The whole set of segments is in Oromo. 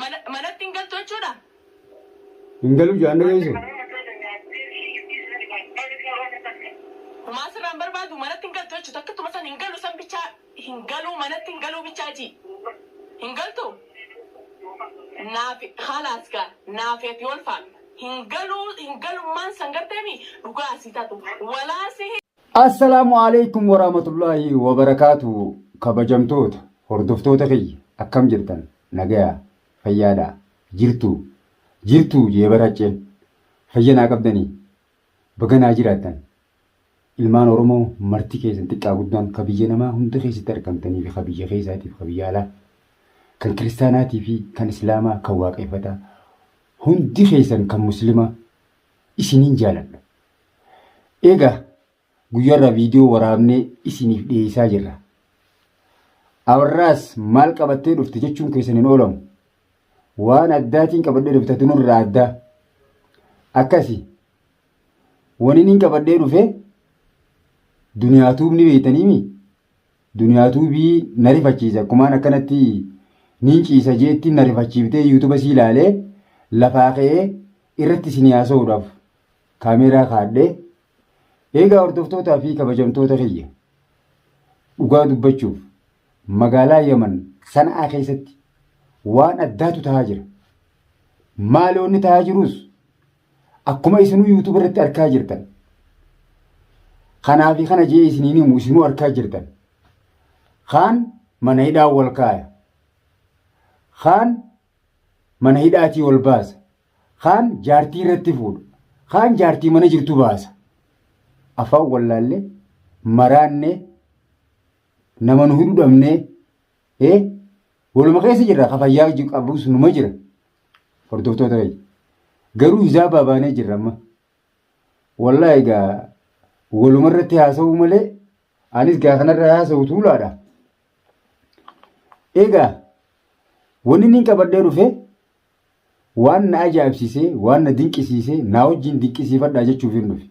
Manatti hin galtu jechuudha. Hin galu jaan dhageessu. Homaa sirraan barbaadu manatti hin galtu jechuudha. Akkatuma san hin galu san bichaa hin galu manatti hin galuu bichaa ji. Hin galtu. Naaf haalaas gaa naafeeti ol faana. Hin galuu hin galummaan san garteemi dhugaa asii taatu. Walaasi. Assalaamu alaikum warahmatullaahi wabarakaatu. Kabajamtoota hordoftoota kiyya, akkam jirtan? Nagaya, fayyaadha jirtu? Jirtu jee baracceen fayya naa qabdanii? Baga naa jiraattan. Ilmaan Oromoo marti keessan, xiqqaa guddaan, ka biyya namaa hunda keessatti argamtanii fi ka biyya keessaatiif ka biyya alaa, kan kiristaanaatii fi kan islaamaa, kan waaqeffataa hundi keessan, kan muslimaa, isiniin jaaladha. Egaa guyyaarraa viidiyoo waraabnee isiniif dhiyeessaa jirra. Abarraas maal qabattee dhufte jechuun keessan hin oolamu. Waan addaatiin qabadhee dhufte nurraa addaa. Akkasi. Wani inni qabadhee dhufe Duniyaa Tube ni beektaniimi. Duniyaa Tuubii na rifachiise, akkumaan akkanatti niin ciisa jeetti na rifachiiftee YouTube sii ilaalee lafaa ka'ee irratti isinii haasa'uudhaaf kaameeraa kaadhee. Eegaa hordoftootaa fi kabajamtoota kiyya, dhugaa dubbachuuf magaalaa Yaman Sana'aa keessatti waan addaatu tahaa jira. Maali wanni tahaa jirus? Akkuma isinuu YouTube irratti argaa jirtan. Kanaa fi kana jee isiniin himu, isinuu argaa jirtan. Kaan mana hidhaa wal kaaya. Kaan mana hidhaatii wal baasa. Kaan jaartii irratti fuudha. Kaan jaartii mana jirtu baasa. Afaan wallaallee, maraannee, nama nu hidhu dhabnee, waluma keessa jirra. Ka fayyaa qabus numa jira. Hordoftoota keenya. Garuu hizaabaa baanee jirra amma. Wallaahi egaa waluma irratti haasa'uu malee anis gaa kanarra haasa'u tuulaadha. Egaa wanni inni qabadhee dhufe waan na ajaa'ibsiisee, waan na dinqisiisee, na wajjin dinqisiifadhaa jechuuf hin dhufe.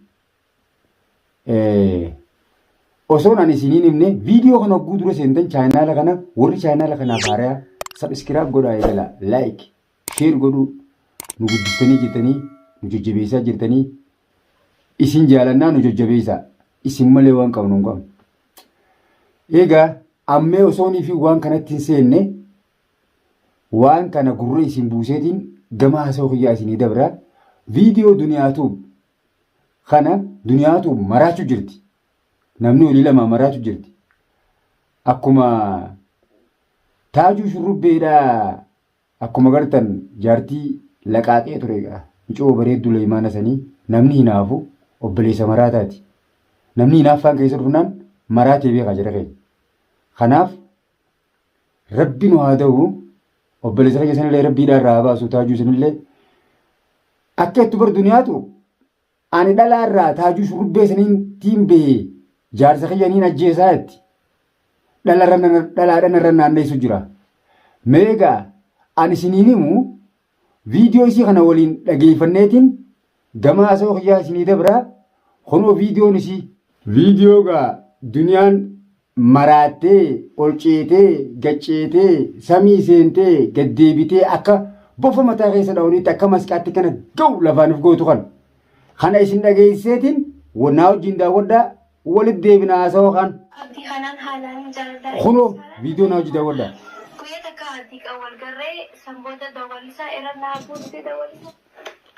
Osoon ani isiniin himne, viidiyoo kana hogguu dura seentan, chaanaala kana warri chaanaala kanaaf haarayaa subscribe godhaa eegala, like, share godhuu. Nu guddistanii jirtanii, nu jajjabeessaa jirtanii, isin jaalannaa, nu jajjabeessaa, isin malee waan qabnu hin qabnu. Egaa ammee osoonii fi waan kanatti hin seenne, waan kana gurra isin buuseetiin gama haasawaa kiyyaa isinii dabra. Viidiyoo Duniyaa Tube kana, Duniyaa Tube maraachuu jirti. Namni olii lama maraachuu jirti. Akkuma Taajuu Shurrubbeedhaa, akkuma gartan jaartii laqaaqee ture egaa. Micoo bareedduu leeymaana sanii namni hinaafu obboleessa maraataati. Namni hinaaffaan keessa dhufnaan maraatee beekaa jira keenya. Kanaaf Rabbi nu haa ta'u, obboleessa keenya sanillee rabbiidhaa irraa haa baasu. Taajuu sanillee akka itti bar duniyaatu ani dhalaa irraa Taajuu Shurrubbee saniin tiin bahee jaarsa kiyya niin ajjeesaa jetti. Dhalaadhaan irra naanneessu jira. Meegaa ani isiniin himu, viidiyoo isii kana waliin dhageeffanneetiin gama haasawaa kiyyaa isinii dabraa. Kunoo viidiyoon isii. Viidiyoo gaa duniyaan maraattee ol ceetee gad ceetee samii seentee gad deebitee akka bofa mataa keessa dha'unitti akka masqaatti kana ga'u lafaan of gootu kana isin dhageesseetiin naa wajjin daawwadhaa, walitti deebina haasawaa kan. Abdii kanaan haalaan jaaladha. Kunoo viidiyoo naa wajjin daawwadhaa. Guyyaa takka abdii kan wal garree sanboota dawwalisaa irra naa buute dawwalisaa.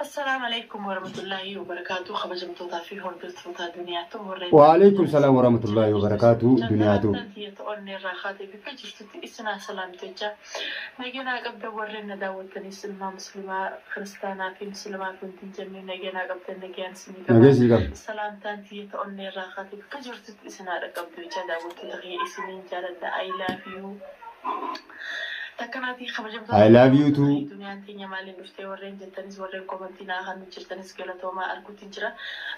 Assalaamu alaikum warahmatullahi wabarakatuh. Kabajamtootaa fi hordoftoota duniyaatu warreen. Waalaikum salaam warahmatullahi wabarakatuh, duniyaatu. Onnee irraa kaatee bakka jirtutti isinaa salaamtecha. Naganaa qabda? Warreen na daawwattanis, ilmaa muslimaa, kiristaanaa fi muslimaa fi wanti hin jenne, naganaa qabdan? Nagaan isinii qaba. Nagaa sii qaba. Salaamtaan tiyya onnee irraa kaatee bakka jirtutti isinaa dhaqqabdu jecha. Daawwattoota kiyya, isiniin jaaladha. I love you. Takkanaatii kabajamtoota I love you too. Duniyaan teenya maaliin dhuftee warreen jettanis, warreen komantii naa kan jirtanis, galatoomaa, arguutti jira.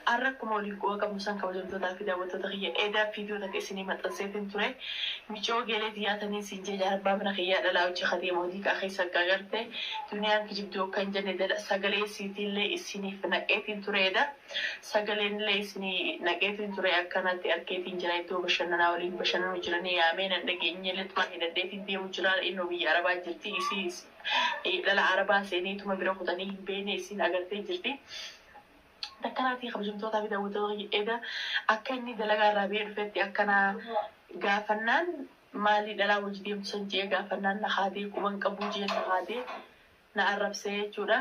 Har'a akkuma waliin quba qabnu san, kabajamtootaa fi daawwattoota kiyya, edaa viidiyoo takka isinii maxxanseetiin ture. Micoo geelee xiyyaatanii siin jee abbaa mana kiyyaa dhalaa hojii kadeema hojii kaa keessa akka agarte duniyaan kijibduu akka hin jenne sagalee isiitiillee isiniif naqeetiin ture. Eda sagaleen illee isinii naqeetiin ture. Akkanatti arkeetiin jira, iddoo bashannanaa waliin bashannanuu jiranii yaamee nan dhageenye lixmaa hidhadheetiin deemu jira. Innoo biyya arabaa jirti isii. Dhala Arabaa seeneetuma bira kutanii hin beekne isiin agartee jirti. Takkanaatii kabajamtootaa fi daawwattoota eda akka inni dalagaa irraa ba'ee dhufetti akkana gaafannaan, maalii dhalaa wajji deemtu san jee gaafannaan, na haadee quban qabuu jee na haadee na arrabsee jechuudha.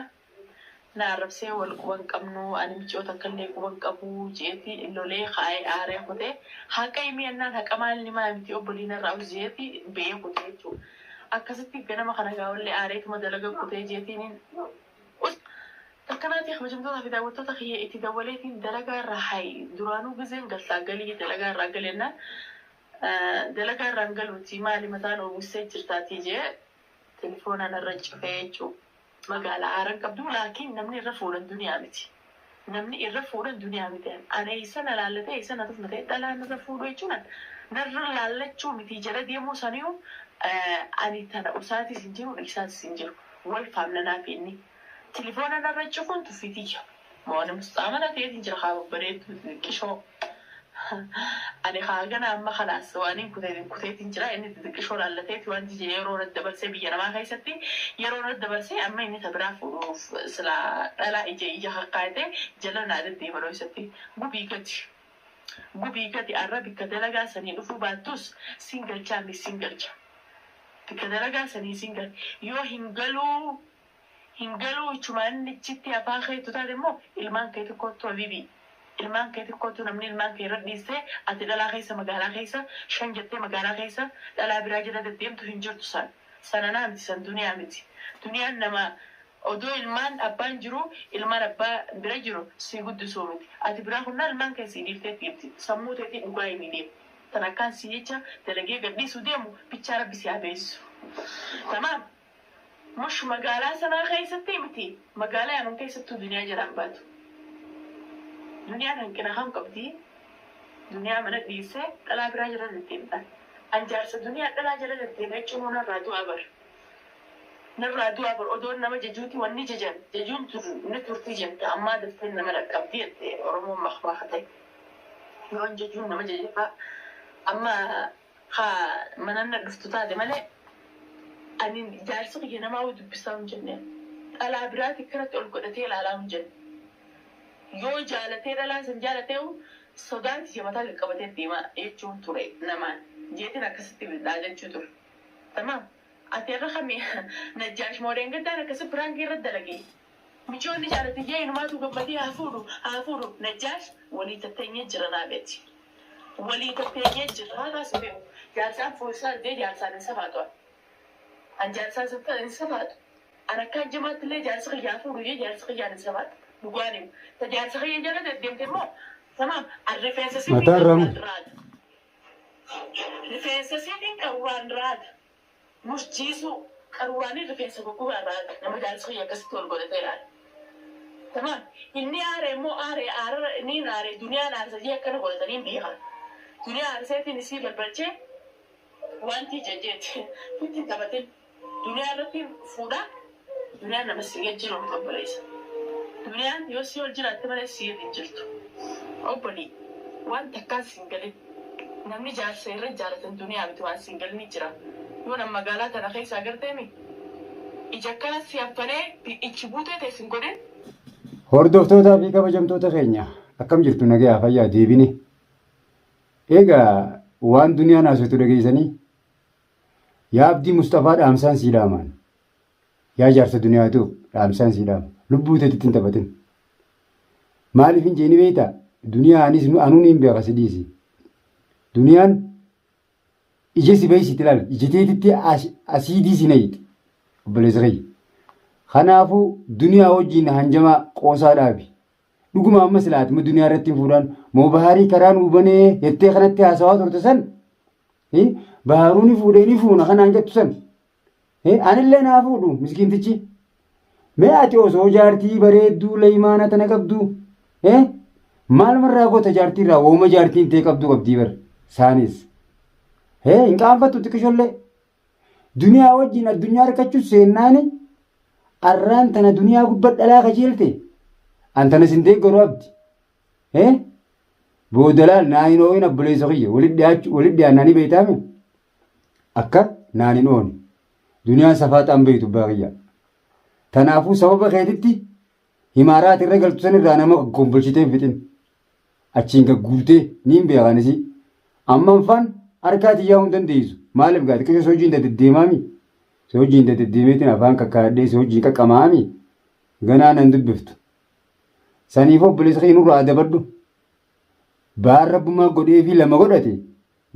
Na arrabsee, wal quban qabnu, ani micoota akkallee quban qabuu jeeti lolee kaa'ee aaree kutee, haqa himii ennaan haqa maal ni maa miti obboliin irraa jeeti ba'ee kutee jechuudha. Akkasitti ganama kana gaawallee aareetuma dalaga kutee jeetiin. Akkanaatii kabajamtootaa fi daawwattoota kiyya, itti dawwaleetiin dalagaa irraa hayi duraanuu gizeen galtaa galii dalagaa irraa galennaan, dalagaa irraan galuuti maali mataan oowwissee jirtaatii jee telefoonaan irra cufee jechuudha. Magaalaa aaran qabdu, laakiin namni irra fuudhan duniyaa miti. Namni irra fuudhan duniyaa miti. Ani eessa na laallatee, eessa na tufnatee dhalaan irra fuudhu jechuun narra laallachuu miti, jala deemuu saniyu ani tana usaatis hin jiru, dhiisaatis hin jiru. Wal faamnanaa fi inni. Telefoona narra cufuun tuffitiyya. Mooni musxaamala ta'eetiin jira haa babbareeddu xixiqqishoo. Ani haa gana amma kalaas waan kuteetiin jira, inni xixiqqishoo laallateeti waan jije yeroo irratti dabarsee biyya namaa keessatti yeroo irratti dabarsee, amma inni ta biraa fuudhuuf sila dhalaa ija ija kakkaayatee jala naa deddeemanoo isatti gubii gadi. Gubii gadi arra bikka dalagaa sanii dhufuu baattus siin galchaa mi siin galcha. Bikka dalagaa sanii siin galcha. Yoo hin galuu hin galuu ichumaan inni ichitti afaan keetu taate immoo ilmaan kee xiqqoottu habiibii. Ilmaan kee xiqqootu namni ilmaan kee irra dhiistee ati dhalaa keessa magaalaa keessa shan jettee magaalaa keessa dhalaa biraa jala deddeemtu hin jirtu san. Sananaa miti, san duniyaa miti. Duniyaan nama odoo ilmaan abbaan jiru ilmaan abbaa bira jiru si guddisuu miti. Ati biraa kunnaa ilmaan kee si dhiiftee deemti. Sammuu teetii dhugaa himii deemu. Tan akkaan si jecha dalagee gadhiisuu deemu bichaa rabbi si haa beeksisu. Tamaam. Mush magaalaa sanaa keessatti miti, magaalaa Yaman keessattuu duniyaa jalaan baatu. Duniyaan hanqina kam qabdi? Duniyaa mana dhiisee dhalaa biraa jala deddeemta. An jaarsa duniyaa dhalaa jala deddeema jechuun narraa du'aa bar. Narraa du'aa bar, odoon nama jajuuti wanni jajan jajuun ni turtii jetta, ammaa dafteen nama dhaqqabdi jette Oromoon makmaaka ta'e. Yoon jajuun nama jajafaa amma haa mananna dhuftu taate malee ani jaarsi kiyya namaa wai dubbisaa hin jenne. Dhalaa biraati kanatti ol godhatee ilaalaa hin jenne. Yoo jaalatee dhalaa san jaalatee sodaan kiyya mataa qaqqabatee deema jechuun ture namaan. Jeetiin akkasitti dhaadachuu ture. Tamaam. Ati irra kami Najjaash moodeen gaddaan akkasi piraankii irra dalagee. Michoonni jaalate jee inumaatu gammadee haa fuudhu haa fuudhu Najjaash walii tatteenyee jira naa beeti. Walii tatteenyee jira haa taasisu beeku. Jaarsaan fuusaa jee jaarsaan hin safaatu. An jaarsaan hin safaatu. An akkaan jamaatti illee jaarsi kiyyaa fuudhu jee jaarsi kiyyaan hin safaatu. Dhugaan himu. Ta jaarsa kiyya jala deddeemte immoo tamaam an rifeensa sitiin Mataa irraa qaruuraan raada. Rifeensa sitiin qaruuraan raada. Mushjiisuu qaruuraanii rifeensa goggogaan raada. Nama jaarsi kiyya akkasitti ol godhatee ilaala. Tamaam. Inni aare immoo aare aarara niin aare duniyaan aarsa jee akkana godhatanii hin beekan. Duniyaa aarseetiin isii balbalchee wanti jejeeti. Itti hin taphatin. Duniyaa irratti fuudhaa. Duniyaan nama si gad jiru miti, obboleessa. Duniyaan yoo si ol jiraatte malee si gad hin jirtu. Obbolii, waan takkaan siin galin. Namni jaarsa irra jaalatan duniyaa miti, waan siin galini jira. Yoo nam magaalaa tana keessaa agarteemi ija akkana si affanee ichi buutee ta'e sin godhin. Hordoftootaa fi kabajamtoota keenya, akkam jirtu? Nagayaa, fayyaa? Deebine. Egaa waan duniyaan haasoftu dhageessanii, yaa Abdii Mustafaa, dhaamsaan sii dhaamaan. Yaa jaarsa duniyaatuuf dhaamsaan sii dhaama. Lubbuu teetitti hin taphatin. Maaliif hin jeeni beektaa? Duniyaanis anuun hin beeka si dhiisi. Duniyaan ija si beeksiti ilaali. Ija teetitti asiidii si nayiti. Obboleessa kiyya. Kanaafuu duniyaa wajjin hanjamaa qoosaa dhaabi. Dhuguma amma silaatuma duniyaa irratti hin fuudhaan moo baharii karaa nuu banee jettee kanatti haasawaa turte san, baharuu ni fuudhee ni fuuna kanaan jettu san, anillee naa fuudhu miskiintichi. Mee ati osoo jaartii bareedduu leeymaana tana qabdu maalumarraa goota jaartii irraa wooma jaartiin tee qabdu qabdii bar saanis hin qaanfattu xiqqishollee. Duniyaa wajjin addunyaa harkachuu seennaani arraan tana duniyaa gubba dhalaa kajeelte an tana sin deeggaru abdi. Booda laal naa hin oo'in, obboleessa kiyya, walit dhiyaachuu walit dhiyaannaa ni beektaami akka naan hin oone. Duniyaan safaaxaan beektu, abbaa kiyya. Tanaafuu sababa keetitti himaaraati irra galtu san irraa nama gombolchitee hin fixin. Achiin gagguurtee niin beekan isii. Amman faan harkaa tiyyaa hin dandeessu. Maaliif gaa xiqqisho sojiin deddeemaami? Sojiin deddeemeetiin afaan kakkaadhee sojiin qaqqamaami? Ganaa nan dubbiftu. Saniif obboleessa kee nurraa adabadhu. Baar rabbumaa godheefii lama godhate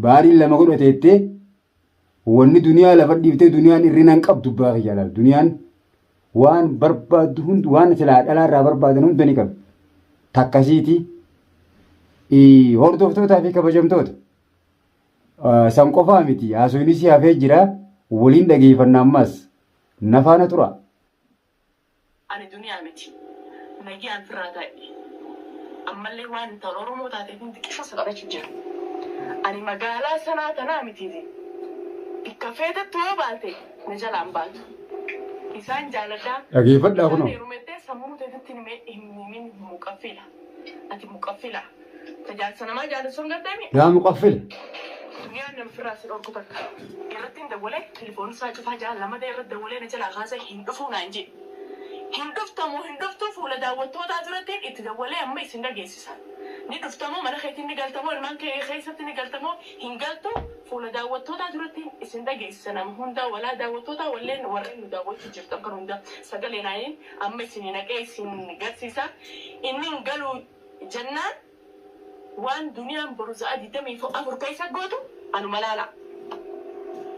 baariin lama godhate jettee wanni duniyaa lafa dhiiftee duniyaan irrina hin qabdu baa kiyya laal. Duniyaan waan barbaaddu hundi waan silaa dhalaa irraa barbaadan hunda ni qabdi. Takkasiiti hordoftootaa fi kabajamtoota san qofaa miti haasofni si hafee jira waliin dhageeffanna ammas nafaana tura. Ani duniyaa miti. Nagiyaan firraa taa'i. Ammallee waan intala Oromoo taateefin xiqqisho si kadhachu jira. Ani magaalaa sanaa tanaa mitiiti. Bikka feetettu yoo baate na jalaan baatu. Isaan jaaladha. Dhageeffadhaa Isaan kunoo. heerumettee sammuu teetitti hin himin muqaffila. Ati muqaffila. Ta jaarsa namaa jaalatu sun garteemi? Yaa muqaffila. Duniyaan nama firraa si dhorku takka. Irratti hin dawwalee telefoon isaa cufaa jaa lamada irratti dawwalee na jalaa kaasee hin dhufuu naan jedhe. Hin dhuftamoo hin dhuftuu fuula daawwattootaa duratti itti dawwalee amma isin dhageessisa. Ni dhuftamoo mana keetiin ni galtamoo ilmaan kee keessatti ni galtamoo hin galtu fuula daawwattootaa duratti isin dhageessisa nama hundaa walaa daawwattootaa walleen warreen nu daawwachuu jirtan kan hunda sagalee naaniin amma isin naqee isin garsiisa. Inni hin galu jennaan waan duniyaan boru sa'a 24 keessa gootu anuma laala.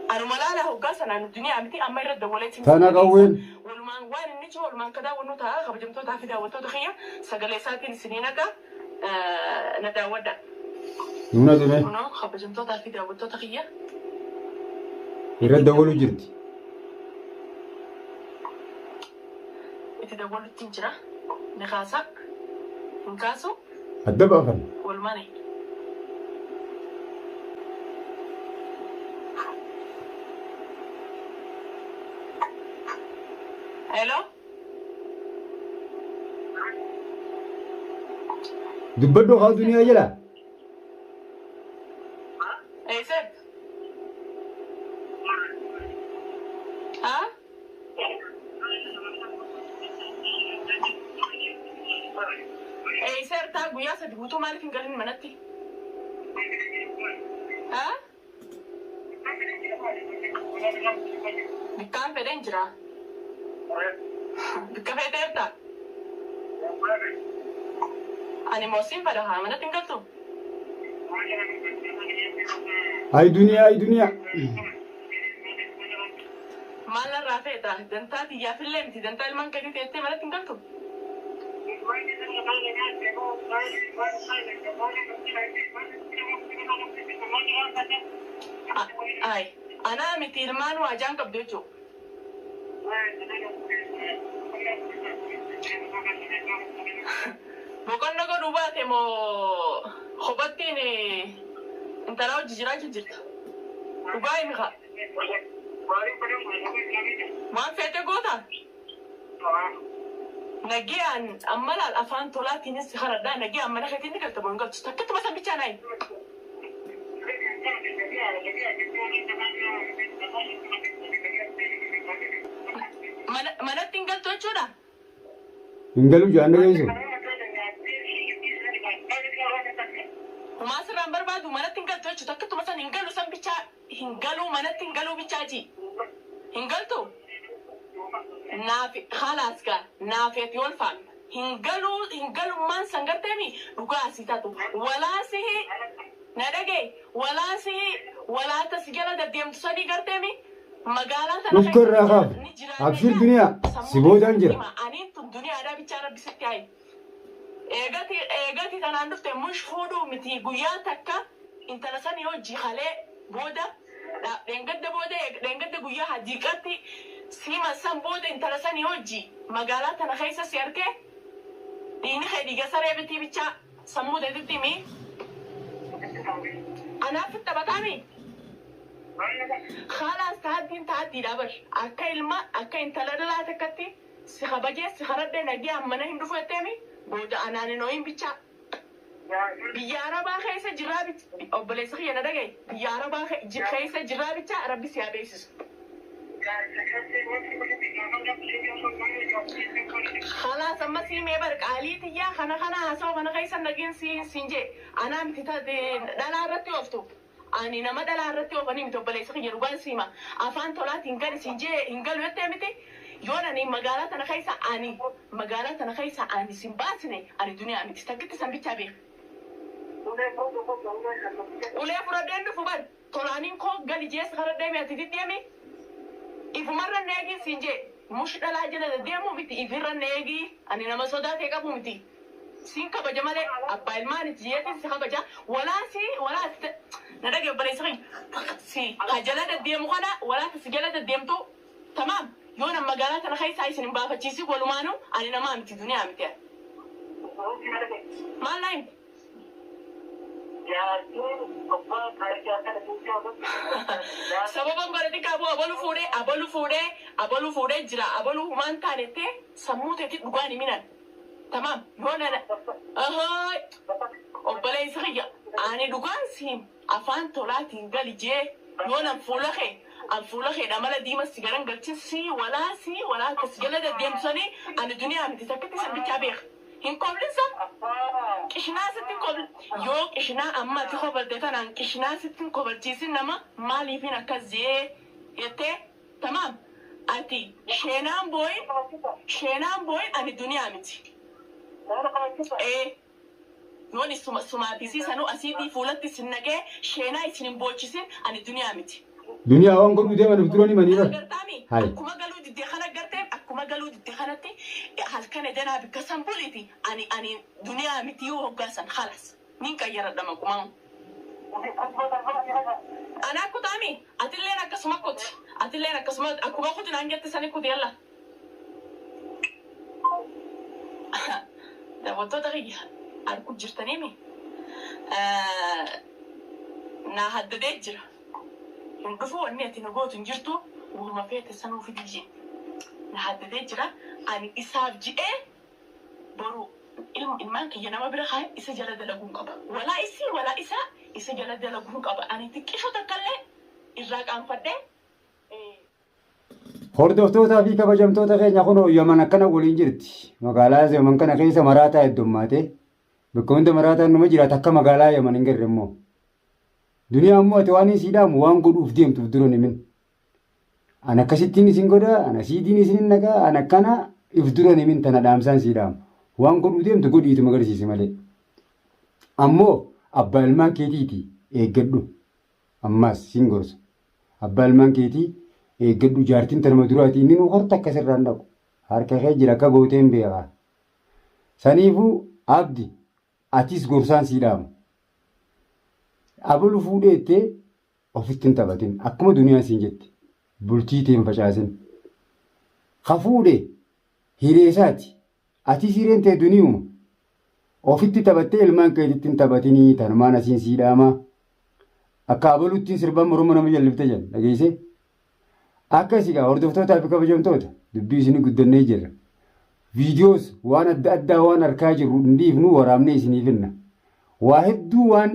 Anuma laala hoggaa sanaan duniyaa miti amma irra dawwalee isin Tana qawween. Walumaan waan inni jiru walumaan ka daawwannu ta'a kabajamtootaa fi daawwattoota kiyya sagalee isaatiin isinii naqa na daawwadha. Nuna dhime Kunoo kabajamtootaa fi daawwattoota kiyya. Irra dawwalu jirti. Itti dawwalutti hin jira. Ni kaasa. Hin kaasu. Adda baafan. Walumaan eegi. Hello? Dubbadhu haa duniyaa jala. Eessatti? Haa? Eessa jirtaa guyyaa sadi guutuu maaliif hin galin manatti? Haa? Bikkaan fedheen jira. Bikka feeteerta? Ani moo siin fedha haa manatti hin galtu? Ay duniyaa ay duniyaa. Maal narraa feeta? Dantaa tiyyaafillee miti dantaa ilmaan keetii teettee manatti hin galtu? Ay, anaa miti ilmaan waajaan qabdu jechuudha. Boqonnaa godhuu baate moo kophattiin intala hojii jiraachuu jirta? Dhugaa himi kaa. Waan feete goota? Nagiyaan amma laal afaan tolaatiinis si haradhaa nagiyaan mana keetiin ni galta moo hin galtu? Takkatuma san bichaa naayi. Manatti hin galtu jechuudha? Hin galu jaan dhageessu. Humaa sirraan barbaadu manatti hin galtu jechuudha. Takkatuma san hin galu san bichaa hin galuu manatti hin galuu bichaa ji. Hin galtu? Naaf halaas gaa naafeeti ol faamna. Hin galuu hin galummaan san garteemi dhugaa asii taatu. Walaa sihi na dhagaye walaa sihi walaa tas jala deddeemtu sanii garteemi magaalaa tana Dhukka irraa kaaf. ni jiraanne Abshir duniyaa si boodaan jira. Aniin tun duniyaadhaa bichaa rabbi sitti hayi. Eegati eegati tanaan dhufte mush fuudhuu miti guyyaa takka intala sanii hojii halee booda dheengadda booda dheengadda guyyaa hadiiqatti siima san booda intala sanii hojii magaalaa tana keessa si arkee dhiini kee dhiiga saree bitii bichaa sammuu teetitti himi. Anaaf taphataami. Khalaas taaddiin taaddiidha bar akka ilma akka intala dhalaa takkatti si kabajee si karadhee nagiyaan mana hin dhufu jetteemi booda anaan hin ooyin bichaa. Biyya Arabaa keessa jirraa bicha obboleessa kiyya na dhagaye biyya Arabaa keessa jirraa bicha rabbi si haa beeksisu. Khalaas amma sii mee bar qaalii tiyyaa kana kana haasawa kana keessa nageen siin siin jee anaa miti taate dhalaa irratti ooftu. Ani nama dhalaa irratti oofanii miti, obboleessa kiyya, dhugaan siima. Afaan tolaatiin gali siin jee hin galu jettee miti. Yoon ani magaalaa tana keessa ani magaalaa tana keessa ani sin baasne, ani duniyaa miti. Takkitti san bichaa beeka. Ulee fudhadheen dhufu bar tolaaniin koo gali jees kara deemi, ati diddeemi. Ifumarra neegii siin jee mush dhalaa jala deemu miti, ifirra neegii. Ani nama sodaa ta'e qabu miti. Siin kabaja malee abbaa ilmaaniti jeetiin si kabaja. Walaa si walaa ati na dhage, obboleessa keenya, si ha jala deddeemu kana walaa si jala deddeemtu. Tamaam, yoo nam magaalaa tana keessaa isin hin baafachiisin walumaanuu ani namaa miti, duniyaa miti. Maal naa himte? Sababa poolitikaa bu'u abalu fuudhee, abalu fuudhee, abalu fuudhee jira, abalu humaan taanettee sammuu teetii dhugaan himinan. Tamaam, yoo nana ahoo obboleessa kiyya, ani dhugaan siin afaan tolaatiin gali jee yoo nan fuula kee an fuula kee dhamala diima si garan galchin, si walaa si walaa akkas jala deddeemsanii ani duniyaa miti. Takkitti san bichaa beeka. Hin koblinsa qishinaa sitti hin kobl yoo qishinaa amma ati kobalte tanaan qishinaa sitti hin kobalchiisin. Nama maaliifin akkas jee jettee? Tamaam, ati sheenaan booyin, sheenaan booyin, ani duniyaa miti. Ee, yoon suma sumaafisii sanuu asiitii fuulatti isin naqee sheenaa isin hin boochisin, ani duniyaa miti. Duniyaa waan godhuu deeman of dura ni manii bar. Agartaami? Hai. Akkuma galuu didde kana gartee, akkuma galuu didde kanatti halkan edanaa bikka san buliiti, ani duniyaa miti yoo hoggaasan halas nin qayyaradha maqumaan. Anaa kutaami, atilleen akkasuma kuti, atilleen akkasuma akkuma kuti naan jette sani kuti. Yalla, daawwattoota kiyya, arguu jirtaniimi, naa haddadee jira. Hin dhufu, wanni ati nu gootu hin jirtu, wahuma feete sanuu fidii jee na haddadee jira. Ani isaaf ji'ee boru ilmaan kiyya nama bira kaa'e isa jala dalaguun qaba. Walaa isii walaa isaa isa jala dalaguun qaba. Ani xiqqishoo takkallee irraa qaanfadhee. Hordoftootaa fi kabajamtoota keenya, kunoo Yaman akkana waliin jirti. Magaalaa Yaman kana keessa maraataa heddummaate. Bakka hunda maraataan numa jiraata, akka magaalaa Yaman hin garre immoo. Duniyaa ammoo ati waan isii dhaamu waan godhuuf deemtuuf dura himin. An akkasittiin isin godha, an asiitiin isin hin naqa, an akkana if dura himin, tana dhaamsaan sii dhaamu. Waan godhuu deemtu godhiituma agarsiisi malee. Ammoo abbaa ilmaan keetiiti eeggadhu. Ammaas siin gorsa. Abbaa ilmaan keetii eeggadhu, jaartiin tanuma duraati, inni nu horta akkasirraan dhaqu. Harka kee jira, akka gooteen beekaa. Saniifuu abdi atis gorsaan sii dhaamu. Abalu fuudheettee ofitti hin taphatin. Akkuma duniyaan siin jette. Bultii tee hin facaasin. Ka fuudhe hireesaati. Atis hireen tee duniyuma. Ofitti taphattee ilmaan keetitti hin taphatinii, tanumaan asiin sii dhaamaa. Akka abaluttiin sirbaan morma nama jallifte jedhan dhageessee. Akkasi egaa, hordoftootaa fi kabajamtoota, dubbii isinii guddannee jirra. Viidiyoos waan adda addaa waan harkaa jirru hin dhiifnu, waraabnee isinii finna. Waa hedduu waan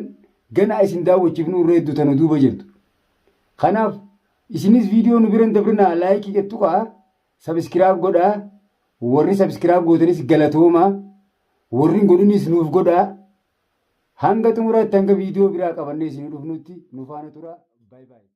gana isin daawwachiifnu irra hedduu tana duuba jirtu. Kanaaf isinis viidiyoo nu bira hin dabrinaa, like tuqaa, subscribe godhaa, warri subscribe gootanis galatoomaa, warri hin godhinis nuuf godhaa. Hanga xumuraatti, hanga viidiyoo biraa qabannee isinii dhufnutti nu faana tura. Baay'ee baay'ee.